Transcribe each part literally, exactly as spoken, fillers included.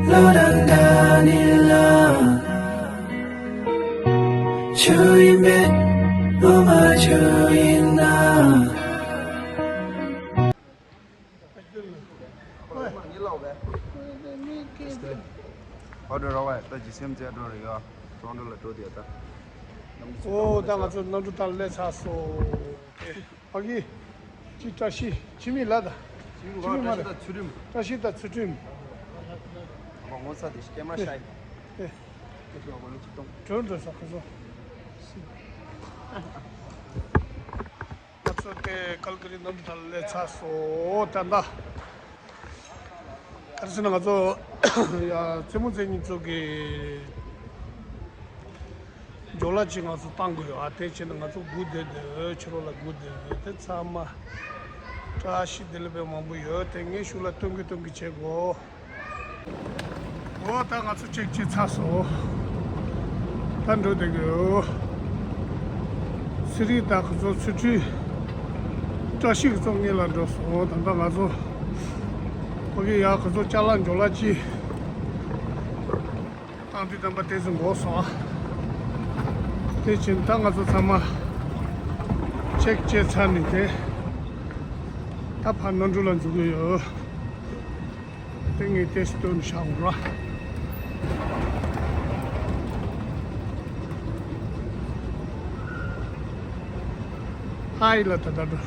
བློ་རང་འདྲ་ནི་ལ། ཆུ་ཡིན་མེད་བློ་མ་ཆུ་ཡིན་ན། ཨོ་ཌར་རོགས་ཨེ་ད་ཇི་སེམས་ཅན་འགྲོ་རེ་ཡོད། ཀྲོང་ཀྲོ་ལ་འགྲོ་དེ་ད། ཨོ་ད་ང་ཚོ་གནམ་གྲུ་ཐང་སླེབས་ཚར་སོང་། ཕ་གི། ཅི་བཀྲ་ཤིས་འཆི་མེད་ལ་ད། འཆི་མེད་མ་རེད། བཀྲ་ཤིས་དང་ཚུལ་ཁྲིམས། བཀྲ་ཤིས་དང་ཚུལ་ཁྲིམས། ཨ་ངོ་ཚ་དེ་སྐྱེས་མ་ཤ་ཡི། ཨེ། སྐྱེས་ཤོག་ཨ་ལོ་ཅི་གཏོང་། གྲོན་འགྲོ་ས་ཁོ་ཚོ། ང་ཚོ་དེ་ཀལ་ཀ་རི་གནམ་གྲུ་ཐང་སླེབས་ཚར་སོང་ད་ད། ག་རེ་ཟེར་ན་ང་ཚོ་ཡ་མཚན་མོ་མཚན་ཉིན་ཚོ་གི་ཇོ་ལ་ཅིག་ང་ཚོ་བཏང་དགོས་ཡོད། ཨ་དེ་བྱས་ན་ང་ཚོ་སྒུག་བསྡད་དེ་ཕྱི་ལོགས་ལ་སྒུག་བསྡད་ཡོད། དེ་ཚང་མ་བཀྲ་ཤིས་བདེ་ལེགས་དཔེ་མང་པོ་ཡོད། དེ་ངས་ཤུགས་ལ་སྟོན་གི་སྟོན་གི་བྱེད་དགོས། འོ་ད་ང་ཚོ་ཅེག་བྱས་ཚར་སོང་། ད་འགྲོ་བསྡད་ཀྱི་ཡོད། ཚེ་རིང་དང་ཁོ་ཚོ་ཚུལ་ཁྲིམས། བཀྲ་ཤིས་ཁོ་ཚོ་སྔོན་ལ་འགྲོ་སོང་། ད་ལྟ་ང་ཚོ་ཕ་གི་ཡ་ཁོ་ཚོ་ཅ་ལག་འཇོག་ལ་ཅི་བཏང་དུས་དམ་པ་དེ་ཚོ་འགོར་སོང་ཨ། དེ་བཞིན་ད་ང་ཚོ་ཚང་མ་ཅེག་བྱས་ཚར་ནས་དེ་ད་ཕར་གནམ་གྲུ་ལ་འཛུལ་གྱི་ཡོད། དེ་ངས་ཏེས་སྟོན་བཞག་འོང་ར། ཧའི་ལ་ད་ད་འགྲོ།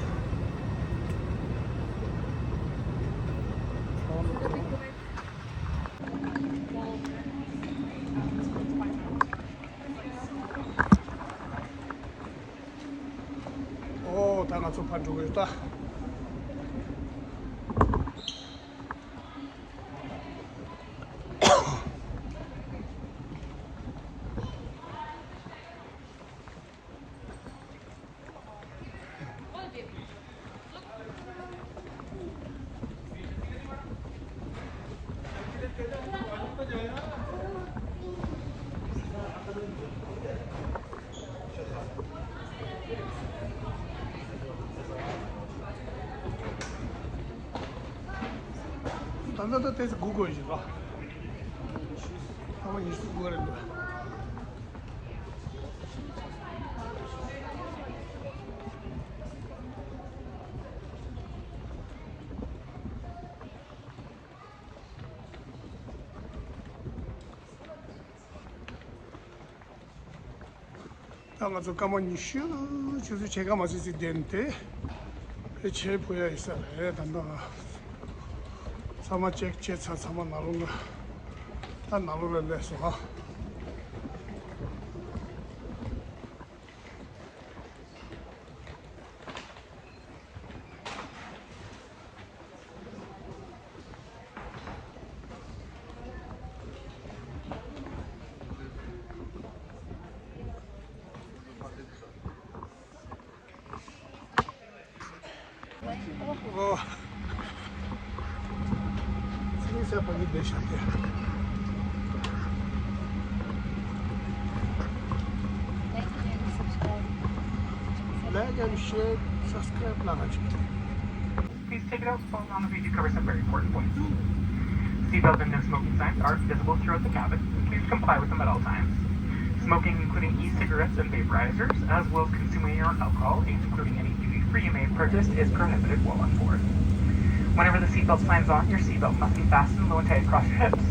ཨོ་ད་ང་ཚོ་ཕར་འགྲོ་གི་ཡོད་ད། ད་ལྟ་ད་ལྟ་དེ་ཚོ་སྒུག་དགོས་ཡིན་རོ། ཐ་མ་ཉི་ཤུ་སྒུག་རེད་འདུག་ད་ང་ཚོ་སྐར་མ་ཉི་ཤུ་ཆུ་ཚོད་ཕྱེད་ཀ་མ་ཟིན་ཙམ་བསྡད་དེ་ཕལ་ཆེར་འཕུར་ཡ་ཡིན་ས་རེད། ད་ལྟ་ང་ཚང་མ་ཅེག་བྱས་ཚར། ཚང་མ་ནང་ལོགས་ལ་ད་ནང་ལོགས་ལ་སླེབས་སོང་ཨ། ཨོ། ཚིག་ས་ཕ་གི་བསྡད་ཤག་སྟེ། Like and share, subscribe ལ་ང་ཅིག Please take it out, follow down the video, cover some very important points. Seatbelt and no smoking signs are visible throughout the cabin. Please comply with them at all times. Smoking, including e-cigarettes and vaporizers, as well as consuming your own alcohol, including any duty-free you may have purchased, is prohibited while on board. Whenever the seatbelt sign is on, your seatbelt must be fastened low and tight across your hips.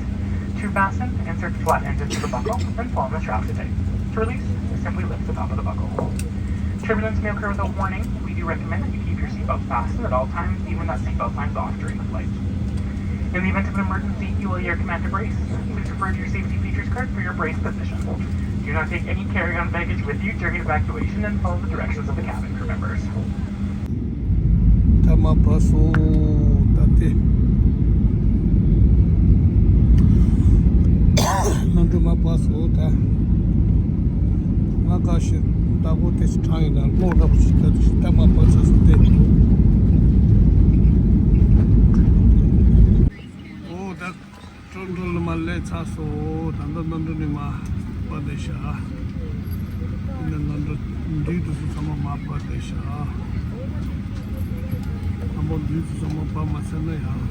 To fasten, insert the flat end into the buckle and pull on the strap to tighten. To release, simply lift the top of the buckle. Turbulence may occur without warning. We do recommend that you keep your seatbelt fastened at all times, even when that seatbelt sign is off during the flight. In the event of an emergency, you will hear a command to brace. Please refer to your safety features card for your brace position. Do not take any carry-on baggage with you during evacuation and follow the directions of the cabin crew members. ད་མར་བབས་སོང་། ད་དེ་གནམ་གྲུ་མར་བབས་སོང་། ད་ང་དགའ་ཞིག་བདག་པོ་དེ་ཚོ་གྲངས་ཡིན་ན་ཀློག་འདྲ་པོ་ཞིག་ད་དེ་ཞིག་ད་མར་བབས་ཚར་སོང་། དེ་ཨོ་ད། ཀྲོང་ཀྲོ་ལ་མར་སླེབས་ཚར་སོང་། ད་ལྟ་གནམ་གྲུ་ནས་མར་བབས་བསྡད་ཤག་ཡིན་ན་གནམ་གྲུ་མདུན་དུ་སུ་ཚང་མ་མར་བབས་བསྡད་ཤག་དང་པོ་མདུན་དུ་ཚང་མ་བབས་མ་ཚར་ན་ཡང་།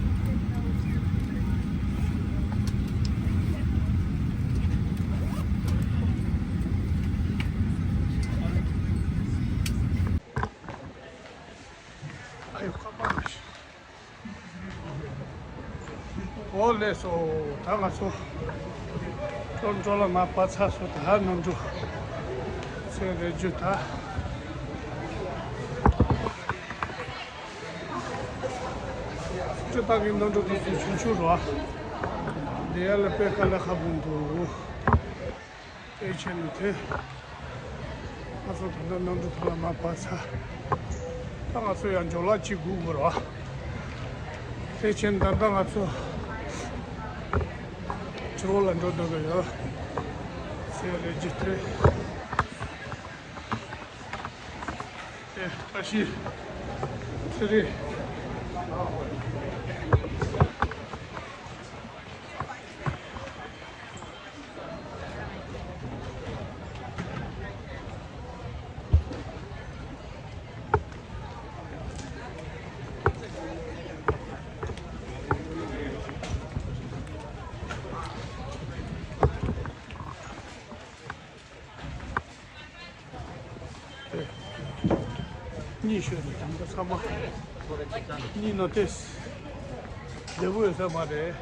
ལགས་སོ། ད་ང་ཚོ་ཀྲོ་ཀྲོ་ལ་མར་བབས་ཚར་སོང་། ད་གནམ་གྲུ་ཚོད་རེ་བརྒྱུད་ད་སྤྱིར་བཏང་གི་གནམ་གྲུ་དེ་ཚོ་ཆུང་ཆུང་རེད་བ། འདི་ཡར་ལ་དཔེ་དཀའ་ལས་ཁག་པོ་འདུག་དེ་བྱས་ནས་དེ། ང་ཚོ་ད་ལྟ་གནམ་གྲུ་ཐོག་ལ་མར་བབས་ཚར། ད་ང་ཚོ་ཡང་འཇོག་ལ་གཅིག་སྒུག་དགོས་རེད་བ། དེ་བྱས་ནས་ད་ལྟ་ང་ཚོ་ཕྱི་ལོགས་ལ་འགྲོ་འདོད་ཀྱི་ཡོད། ཚོད་རེ་བརྒྱུད་དེ། ཨེ། བཀྲ་ཤིས། ཚེ་རིང་། གཉིད་ཤོར་ནས་དེང་སང་ཚང་མ་གཉིད་ནོ་ཏེས་བདེ་པོ་ཡོད་ས་མ་རེད།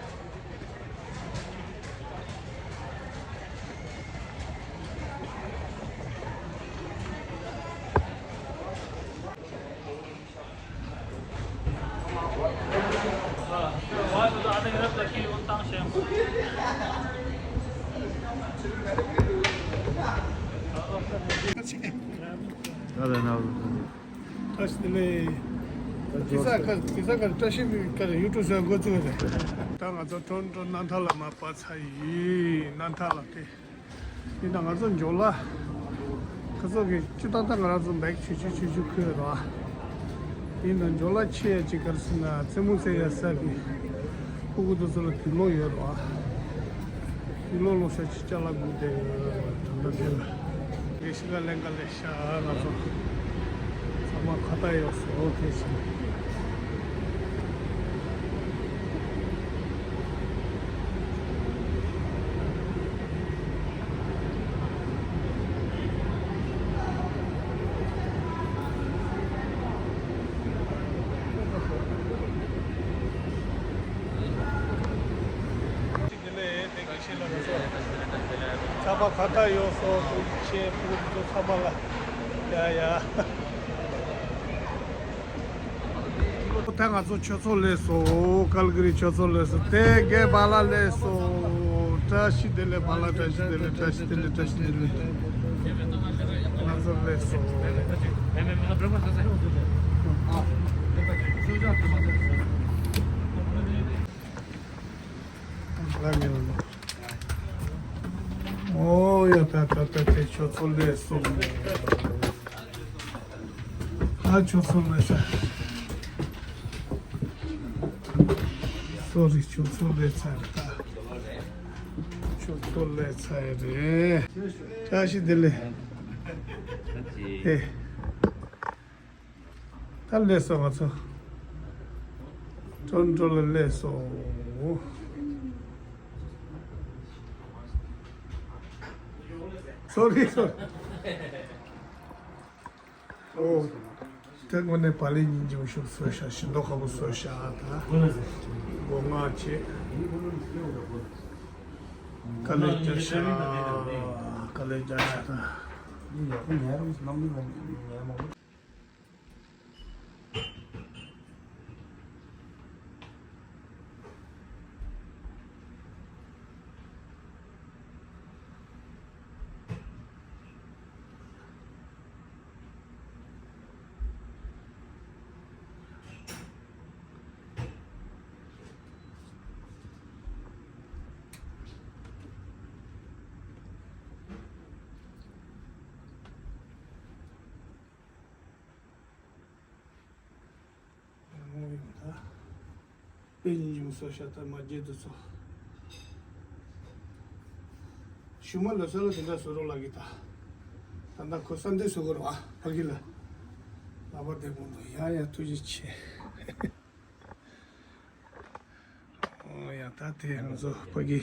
ད་ལྟ་ན། བཀྲ་ཤིས་བདེ་ལེགས། དེ་ས་ཁ་དེ་ས་ཁ་བཀྲ་ཤིས་ཁ་ཡུ་ཊུབ་ཟེར་འགོ་བཙུགས་རེད། ད་ང་ཚོ་ཀྲོན་ཀྲོན་རྣམ་ཐར་ལ་མར་བབས་ཚར་ཡིན། རྣམ་ཐར་ལ་དེ། ཡིན་ད་ང་ཚོ་འཇོག་ལ། ཁ་སང་གི་སྤྱིར་བཏང་ད་ང་རང་ཚོ་བེག་ཆུང་ཆུང་ཆུང་ཆུང་ཁུར་ཡོད་རེད་བ། ཡིན་ད་འཇོག་ལ་ཆེ་ཡ་ཅིག་ག་རེ་ཟེར་ན་རྩེད་མོ་རྩེ་ཡ་ས་གི་ཕྲུ་གུ་དེ་ཚོ་ལ་དུག་སློག་ཡོད་རེད་བ། དུག་སློག་སློག་ས་ཅིག་ཅ་ལག་སྒུག་བསྡད་ཡོད་རེད་བ། ད་ལྟ་དེ་ལ་དགེ་བཤེས་ཀ་ལེན་ག་ལེ་ཤ་ང་ཚོ་ཚང་མ་ཁ་བརྡ་ཡོད་སོ་དེ་བྱས། ཚང་མ་ཁ་བརྡ་ཡོད་སོ་ཐུགས་རྗེ་ཆེ། ཕྲུ་གུ་ཚོ་ཚང་མ་ལ་ཡ་ཡ། ད་ང་ཚོ་ཆོས་ཚོགས་སླེབས་སོང་། ཀལ་ཀ་རི་ཆོས་ཚོགས་སླེབས་སོང་། དེ་རྒན་བ་ལ་སླེབས་སོང་། བཀྲ་ཤིས་བདེ་ལེགས་བ་ལ། བཀྲ་ཤིས་བདེ་ལེགས། བཀྲ་ཤིས་བདེ་ལེགས། བཀྲ་ཤིས་བདེ་ལེགས། ང་ཚོ་སླེབས་སོང་། ཨོ་ཡ། ད་ད་ད་དེ་ཆོས་ཚོགས་སླེབས་སོང་། ཨ་ཆོས་ཚོགས་སླེབས་ས། སོ་རི། ཆོས་ཚོགས་སླེབས་ཚར་རེད་ད། ཆོས་ཚོགས་སླེབས་ཚར་རེད། བཀྲ་ཤིས་བདེ་ལེགས། ཨེ། ད་སླེབས་སོང་། ང་ཚོ་ཀྲོན་ཀྲོན་ལ་སླེབས་སོང་། སོ་རི། སོ་རི། ཨོ། དེ་དངོས་གནས་བག་ལེབ་སྙིང་རྗེ་པོ་ཞིག་བཟོས་ཤག་ཞིམ་མདོག་ཁ་པོ་བཟོས་ཤག་ད་སྒོ་ང་བྱེད། དཀའ་ལས་རྒྱག་ཤག་དཀའ་ལས་རྒྱག་ཤག་ད། དཔེ་སྙིང་རྗེ་མོ་བཟོས་ཤག་ད་མ་བརྗེད་དུ་ཚོ། ཞུ་མ་ལོ་ས་ལ་དེ་འདྲ་བཟོ་རོགས་ལབ་གི་ད། ད་ལྟ་ཁོ་ས་འདི་བཟོ་དགོས་རེད་བ། ཕ་གི་ལ། ལབ་པ་བདེ་པོ་འདུག་ཡ་ཡ་ཐུགས་རྗེ་ཆེ། ཨོ་ཡ། ད་དེ་ང་ཚོ་ཕ་གི།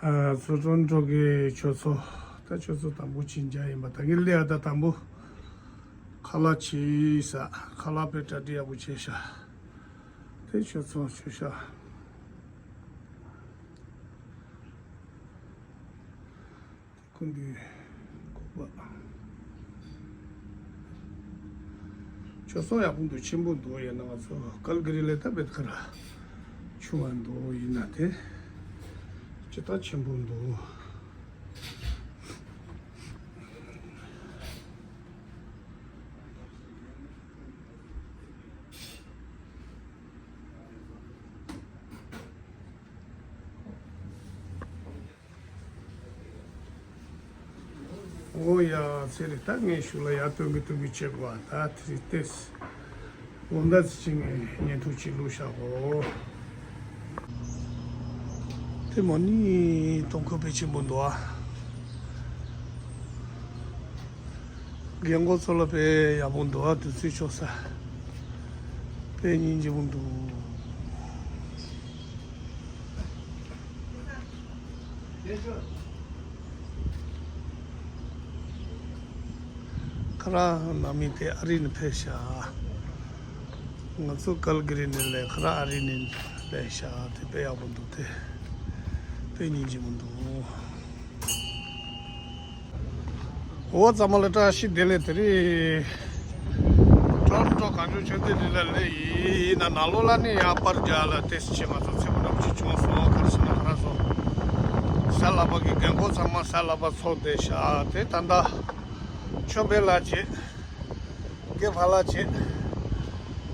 ཨ། ཚོ་ཀྲོན་ཀྲོན་གྱི་ཆོས་ཚོགས། ད་ཆོས་ཚོགས་དང་པོ་ཕྱིན་བྱ་ཡིན་པ། ད་གིན་སླེབས་ཡ་ད་དང་པོ་ཁ་ལག་ཕྱིས་ས། ཁ་ལག་དཔེ་གྲ་སྒྲིག་ཡག་པོ་བྱས་ཤག་དེ་ཆོས་ཚོགས་ཆོས་ཤག་འདི་ཁོག་པ། ཆོས་སོགས་ཡག་པོ་འདུག་ཆེན་པོ་འདུག་ཡིན་ན་ང་ཚོ་ཀལ་ག་རི་ལས་ད་བེད་ཁ་ར་ཆུང་བ་འདུག་ཡིན་ན་དེ་ཅི་ལྟར་ཆེན་པོ་འདུག་ཨོ་ཡ། ཚེ་རིང་། ད་ངས་ཤུགས་ལ་ཡར་སྟོན་གི་སྟོན་གི་བྱེད་དགོས་པ། ད་དེ་རིང་ཏེས་དགོང་དག་ཅིག་ངས་བརྙན་ཐུང་ཅིག་བླུགས་བཞག་གོ། དེ་མོ་ནི་སྟོན་ཁོ་དཔེ་ཆེན་པོ་འདུག་ཨ། རྒན་གོག་ཚོ་ལ་དཔེ་ཡག་པོ་འདུག་ཨ། དུས་ཚོད་ཆོག་ས། དཔེ་སྙིང་རྗེ་པོ་འདུག་ཁ་ར་ནང་མི་དེ་ཨ་རི་ནས་ཕེབས་ཤག་ང་ཚོ་ཀལ་ག་རི་ནས་ལས་ཁ་ར་ཨ་རི་ནས་ལས་ཤག་དེ་དཔེ་ཡག་པོ་འདུག་དེ་དཔེ་སྙིང་རྗེ་པོ་འདུག་འོ་ཚང་མ་ལ་བཀྲ་ཤིས་བདེ་ལེགས། དེ་རིང་ཊོ་རོན་ཊོ་གངས་ལྗོངས་ཆོས་ལྡན་གླིང་ལ་སླེབས་ཡིན། ཡིན་ན་ནང་ལོགས་ལ་ནི་ཡར་པར་རྒྱག་ལ་ཏོག་ཙམ་ཅིག་ང་ཚོ་འཚེམ་པོ་འདྲ་པོ་ཅིག་བྱུང་སོང་། ག་རེ་ཟེར་ན་ཁ་ར་ཚོ་གཟའ་ལྷག་པ་གི་རྒན་གོག་ཚང་མ་གཟའ་ལྷག་པ་ཚོགས་བསྡད་ཤག་དེ་ད་ལྟ་མཆོད་འབུལ་ལ་བྱེད། དགེ་བ་ལ་བྱེད།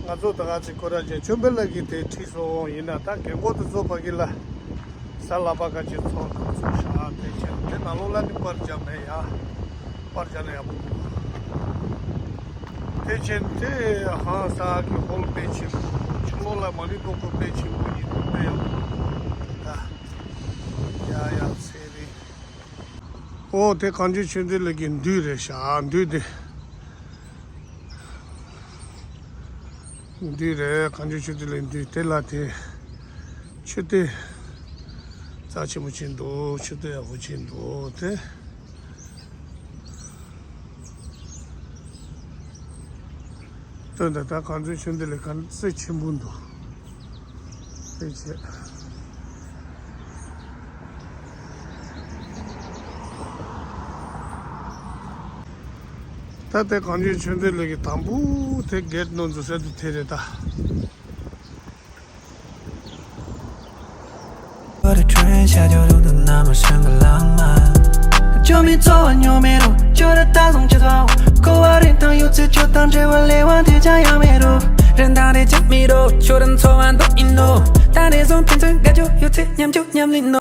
ང་ཚོ་ད་ག་ཚོད་ཁོ་ར་བྱེད། མཆོད་འབུལ་ལ་གི་དེ་ཁྲིད་སོང་། ཡིན་ན་ད་རྒན་གོག་དེ་ཚོ་ཕ་གི་ལ་གཟའ་ལྷག་པ་ག་ཅིག་ཚོགས་དང་ཚོགས་ཤག་དེ་བྱས་དེ་ནང་ལོགས་ལ་ནི་པར་རྒྱག་མེད་ཡ། པར་རྒྱག་ན་ཡག་པོ་འདུག་དེ་བྱས་དེ་ཧང་སང་གི་ཧོལ་དཔེ་ཆེན་པོ། ཆུ་ལོག་ལ་མ་ཎི་སྟོན་ཁོ་དཔེ་ཆེན་པོ་ཡིན་འདུག་དཔེ་ཡག་པོ་འདུག་ད་ཡ་ཡ་ཚེ་རིང་། ཨོ་དེ་གངས་ལྗོངས་ཆོས་ལྡན་གླིང་གི་འདུས་རེད་ཤག་འདུས་དེ། འདུས་རེད། གངས་ལྗོངས་ཆོས་ལྡན་གླིང་འདུས་དེ་ལ་དེ། མཆོད་རྟེན་རྩ་ཆེན་པོ་ཅིག་འདུག་མཆོད་རྟེན་ཡག་པོ་ཅིག་འདུག་དེ། སྟོན་ད་ལྟ་གངས་ལྗོངས་ཆོས་ལྡན་གླིང་ག་ཚོད་ཆེན་པོ་འདུག་དེ་བྱས། ད་ལྟའི་གངས་ལྗོངས་ཆོས་ལྡན་གླིང་གི་དང་པོ་དེ་གེ་ཊི་ནང་འཛུལ་ས་དེ་དེ་རེད་ད། བར་ཁྲོན་ཤར་ཕྱོགས་རུ་དུ་ན་མ་ཧྲན་གི་ལང་མ། ཇོ་མི་ཚོ་བ་ཉོ་མེ་རུ་ཇོ་ར་ད་སོང་ཅི་ཚོ་གོ་བ་རིན་ཐང་ཡོད་ཚེ་ཇོ་དང་འབྲེལ་བ་ལས་དབང་དེ་ཅང་ཡང་མེ་རུ་རིན་ཐང་རེ་ཅི་མི་རུ་ཆོ་རིན་ཚོ་བ་འདོག་ཨིན་ནོ། ད་རེ་ཟུང་ཕན་ཚུན་དགའ་ཇོ་ཡོད་ཚེ་ཉམ་ཇོ་ཉམ་ལིན་ནོ།